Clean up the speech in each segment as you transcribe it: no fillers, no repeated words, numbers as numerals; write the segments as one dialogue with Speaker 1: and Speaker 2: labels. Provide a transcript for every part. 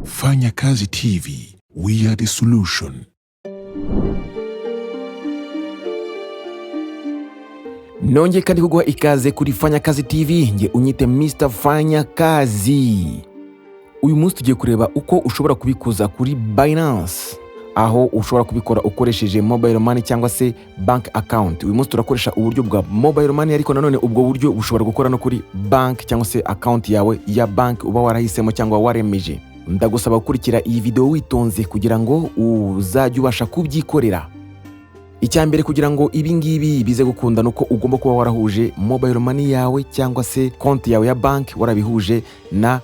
Speaker 1: Fanya Kazi TV, we are the solution.
Speaker 2: Nongeye kandi kuguha ikaze kuri Fanya Kazi TV, nge unyite Mr Fanya Kazi. Uyu munsi tugiye kureba uko ushobora kubikuza kuri Binance, aho ushobora kubikora ukoresheje mobile money cyangwa se bank account. Uyu munsi turakoresha uburyo bwa mobile money, ariko nanone ubwo buryo bushobora gukora no kuri bank cyangwa se account yawe ya bank uba warahisemo cyangwa waremeje. Ndagusaba gukurikira iyi video witonze kugira ngo uzajye ubasha kubyikorera. Icya mbere, kugira ngo ibi ngibi bize gukunda, ni uko ugomba kuba warahuje mobile money yawe cyangwa se konti yawe ya banki, warabihuje na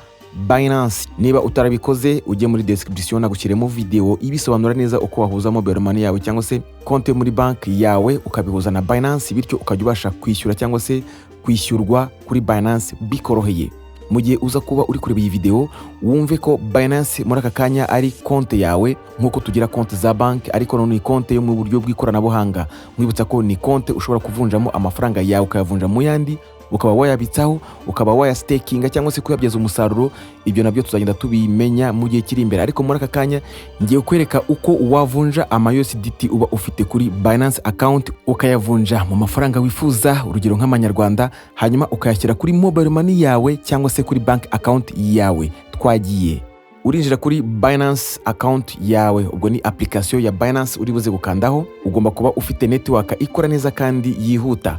Speaker 2: Binance. Niba utarabikoze, ujye muri description, nagushyiremo video ibisobanura neza uko wahuza mobile money yawe cyangwa se konti yo muri banki yawe ukabihuza na Binance, bityo ukajya ubasha kwishyura cyangwa se kwishyurwa kuri Binance bikoroheye. Mu gihe uza kuba uri kureba iyi video, wumve ko Binance muri aka kanya ari konti yawe nk'uko tugira konti za banki, ariko none ni konti yo mu buryo bw'ikoranabuhanga. Nkwibutsa ko ni konti ushobora kuvunjamo amafaranga yawe, ukayavunja mu yandi, ukaba wayabitsaho, ukaba wayastakinga cyangwa se kuyabyaza umusaruro. Ibyo nabyo tuzagenda tubimenya mu gihe kiri imbere, ariko muri aka kanya ngiye kwereka uko wavunja ama USDT uba ufite kuri Binance account, ukayavunja mu mafaranga wifuza, urugero nk'amanyarwanda, hanyuma ukayashyira kuri mobile money yawe cyangwa se kuri bank account yawe. Twagiye. Urinjira kuri Binance account yawe, ubwo ni application ya Binance uri buze gukandaho. Ugomba kuba ufite network ikora neza kandi yihuta.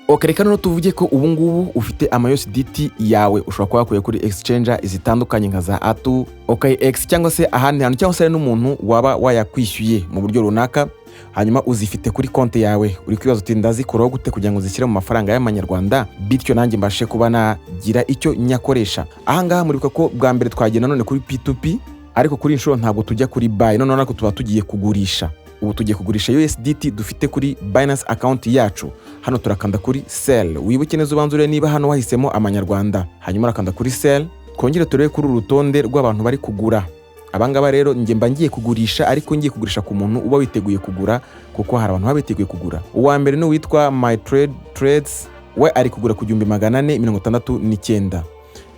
Speaker 2: Ok, reka noneho tuvuge ko ubu ngubu ufite ama USDT yawe, ushobora kuba wakuye kuri exchange zitandukanye nka za Atu, OKX cyangwa se ahandi hantu, cyangwa se hari n'umuntu waba wayakwishyuye mu buryo runaka, hanyuma uzifite kuri konti yawe. Uri kwibaza uti: "Ndazikuraho gute kugira ngo zishyire mu mafaranga y'amanyarwanda, bityo nanjye mbashe kuba nagira icyo nyakoresha?" Ahangaha muribuka ko bwa mbere twagenda none kuri P2P, ariko kuri inshuro ntabwo tujya kuri buy, noneho natwe tuba tugiye kugurisha. Ubu tugiye kugurisha USDT dufite kuri Binance account yacu. Hano turakanda kuri sell. Wibuke neza, ubanza urebe niba hano wahisemo amanyarwanda, hanyuma urakanda kuri sell. Twongere turebe kuri uru rutonde rw'abantu bari kugura. Abangaba rero njye mba ngiye kugurisha, ariko ngiye kugurisha ku muntu uba witeguye kugura, kuko hari abantu baba biteguye kugura. Uwa mbere ni uwitwa My Trade Trades, we ari kugura ku 1469,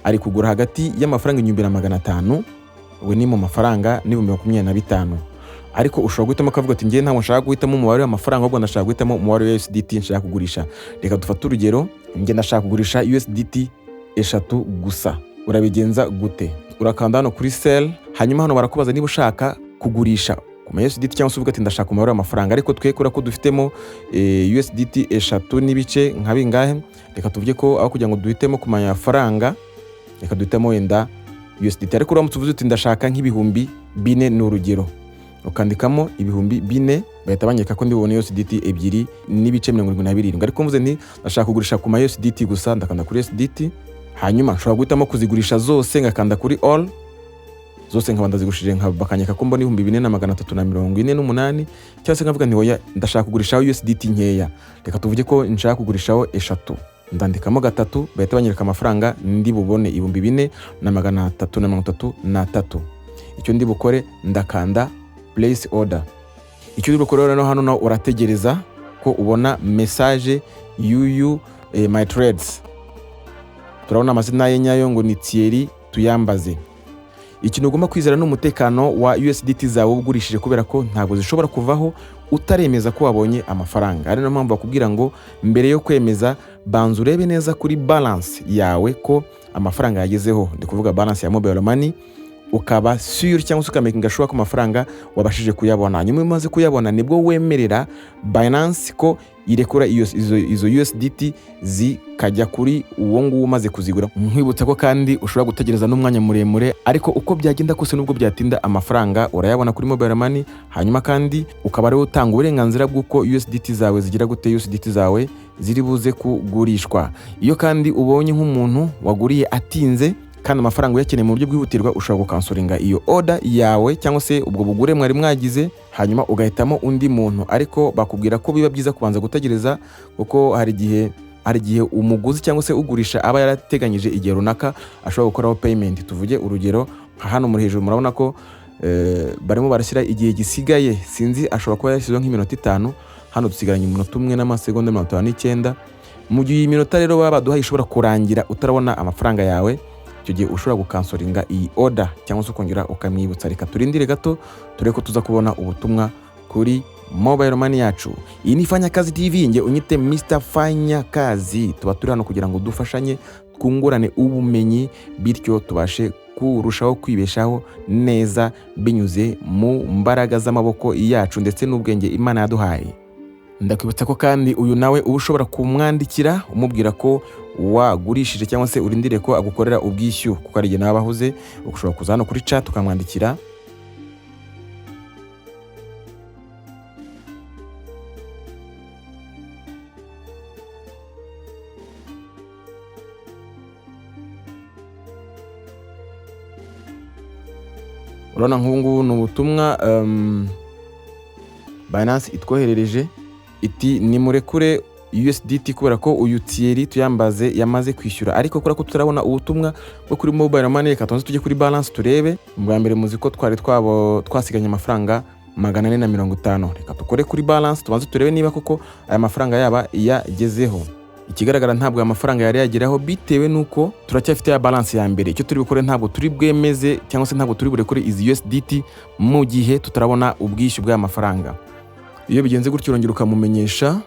Speaker 2: ari kugura hagati y'amafaranga 1500, we ni mu mafaranga n'25,000. Ariko ushobora guhitamo ukavuga ati: "Njye ntabwo nshaka guhitamo umubare w'amafaranga, ahubwo ndashaka guhitamo umubare wa USDT nshaka kugurisha." Reka dufate urugero, njye ndashaka kugurisha USDT 3 gusa. Urabigenza gute? Urakanda hano kuri sell, hanyuma hano barakubaza niba ushaka kugurisha ku ma USDT cyangwa se uvuga ati: "Ndashaka umubare w'amafaranga." Ariko twe kubera ko dufitemo USDT 3 n'ibice nka bingahe, reka tuvuge ko aho kugira ngo duhitemo ku mafaranga, reka duhitemo wenda USDT. Ariko uramutse uvuze uti: "Ndashaka nk'4000," ni urugero, ukandikamo 4000, bahita banyereka ko ndi bubone USDT 2.77. Ariko mvuze nti: "Ndashaka kugurisha ku ma USDT gusa," ndakanda kuri USDT, hanyuma nshobora guhitamo kuzigurisha zose, ngakanda kuri all zose, nkaba ndazigurishije, bakanyereka ko mbona 4348, cyangwa se nkavuga nti: "Oya, ndashaka kugurishaho USDT nkeya." Reka tuvuge ko nshaka kugurishaho 3, ndandikamo 3, bahita banyereka amafaranga ndi bubone, 4333. Icyo ndi bukore, ndakanda place order. Icyo uri bukore rero hano naho, urategereza ko ubona message y'uyu My Trades. Turabona amazina ye nyayo ngo ni Thierry Tuyambaze. Ikintu ugomba kwizera ni umutekano wa USDT zawe ugurishije, kubera ko ntabwo zishobora kuvaho utaremeza ko wabonye amafaranga. Ari nayo mpamvu bakubwira ngo mbere yo kwemeza, banza urebe neza kuri balance yawe ko amafaranga yagezeho, ndi kuvuga balance ya mobile money, ukaba sure cyangwa se ukamakinga sure ko amafaranga wabashije kuyabona. Hanyuma iyo umaze kuyabona, nibwo wemerera Binance ko irekura izo USDT zikajya kuri uwo nguwo umaze kuzigura. Nkwibutsa ko kandi ushobora gutegereza n'umwanya muremure, ariko uko byagenda kose, nubwo byatinda, amafaranga urayabona kuri mobile money, hanyuma kandi ukaba ariwe utanga uburenganzira bw'uko USDT zawe zigira gute, USDT zawe ziri buze kugurishwa. Iyo kandi ubonye nk'umuntu waguriye atinze kandi amafaranga uyakeneye mu buryo bwihutirwa, ushobora gucancelinga iyo order yawe cyangwa se ubwo bugure mwari mwagize, hanyuma ugahitamo undi muntu. Ariko bakubwira ko biba byiza kubanza gutegereza, kuko hari igihe umuguzi cyangwa se ugurisha aba yarateganyije igihe runaka ashobora gukoraho payment. Tuvuge urugero nka hano muri hejuru, murabona ko barimo barashyira igihe gisigaye, sinzi, ashobora kuba yashyizeho nk'iminota 5. Hano dusigaranye umunota umwe n'amasegonda 59. Mu gihe iyi minota rero baba baduhaye ishobora kurangira utarabona amafaranga yawe. Icyo gihe ushobora gucancelinga iyi order cyangwa se ukongera ukamwibutsa. Reka turindire gato turebe ko tuza kubona ubutumwa kuri mobile money yacu. Iyi ni Fanya Kazi TV, nge unyite Mr Fanya Kazi. Tuba turi hano kugira ngo dufashanye, twungurane ubumenyi, bityo tubashe kurushaho kwibeshaho neza binyuze mu mbaraga z'amaboko yacu ndetse n'ubwenge Imana yaduhaye. Ndakwibutsa ko kandi uyu nawe uba ushobora kumwandikira umubwira ko wagurishije cyangwa se urindiriye ko agukorera ubwishyu, kuko hari igihe nawe aba ahuze. Ushobora kuza hano kuri chat ukamwandikira. Urabona nk'ubu ngubu ni ubutumwa Binance itwoherereje, iti: "Nimurekure USDT kubera ko uyu Thierry Tuyambaze yamaze kwishyura." Ariko kubera ko tutarabona ubutumwa bwo kuri mobile money, reka tubanze tujye kuri balance turebe. Bwa mbere muzi ko twari twabo twasiganye amafaranga 450. Reka dukore kuri balance tubanze turebe niba koko aya mafaranga yaba yagezeho. Ikigaragara, ntabwo aya mafaranga yari yageraho bitewe n'uko turacyafite ya balance ya mbere. Icyo turi bukore, ntabwo turi bwemeze cyangwa se ntabwo turi burekure izi USDT mu gihe tutarabona ubwishyu bw'aya mafaranga. Iyo bigenze gutyo, urongera ukamumenyesha.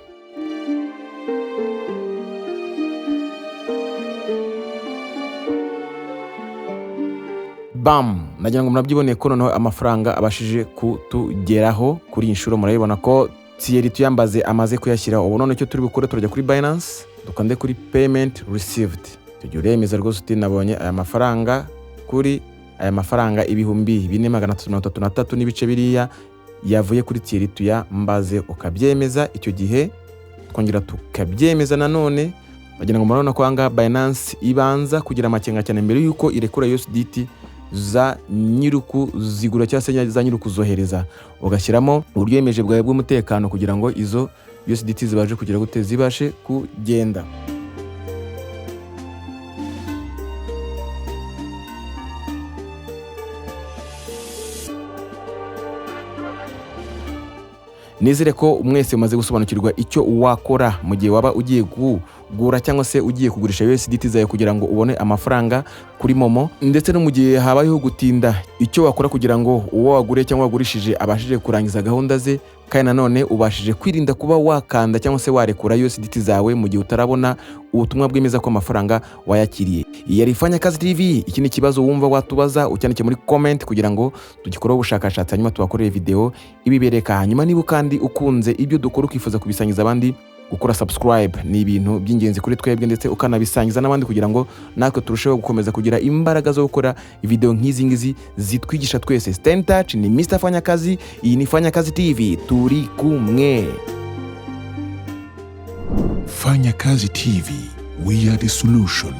Speaker 2: Bam, nagira ngo murabyiboneye ko noneho amafaranga abashije kutugeraho kuri iyi nshuro. Murabibona ko Thierry Tuyambaze amaze kuyashyiraho. Ubu none icyo turi bukore, turajya kuri Binance, dukande kuri payment received. Tujya uremeza rwose uti: "Nabonye aya mafaranga kuri aya mafaranga 4333 n'ibice biriya yavuye kuri Thierry Tuyambaze." Ukabyemeza. Icyo gihe twongera tukabyemeza nanone. Bagira ngo murabona ko ahangaha Binance ibanza kugira amakenga cyane mbere y'uko irekura USDT za nyir'ukuzigura cyangwa se za nyir'ukuzohereza. Ugashyiramo uburyo wemeje bwawe bw'umutekano kugira ngo izo USDT zibashe kugira gute? Zibashe kugenda. Nizere ko mwese mumaze gusobanukirwa icyo wakora mu gihe waba ugiye kugura cyangwa se ugiye kugurisha USDT zawe kugira ngo ubone amafaranga kuri MoMo, ndetse no mu gihe habayeho gutinda, icyo wakora kugira ngo uwo waguriye cyangwa wagurishije abashije kurangiza gahunda ze, kandi nanone ubashije kwirinda kuba wakanda cyangwa se warekura USDT zawe mu gihe utarabona ubutumwa bwemeza ko amafaranga wayakiriye. Iyi yari Fanya Kazi TV. Iki ni ikibazo wumva watubaza, ucyandike muri comment kugira ngo tugikoreho ubushakashatsi, hanyuma tubakorere video ibibereka. Hanyuma niba kandi ukunze ibyo dukora, ukifuza kubisangiza abandi, gukora subscribe ni ibintu by'ingenzi kuri twebwe, ndetse ukanabisangiza n'abandi kugira ngo natwe turusheho gukomeza kugira imbaraga zo gukora video nk'izi ngizi zitwigisha twese. Stay in touch. Ni Mr Fanyakazi, iyi ni Fanya Kazi TV, turi kumwe.
Speaker 1: Fanya Kazi TV, we are the solution.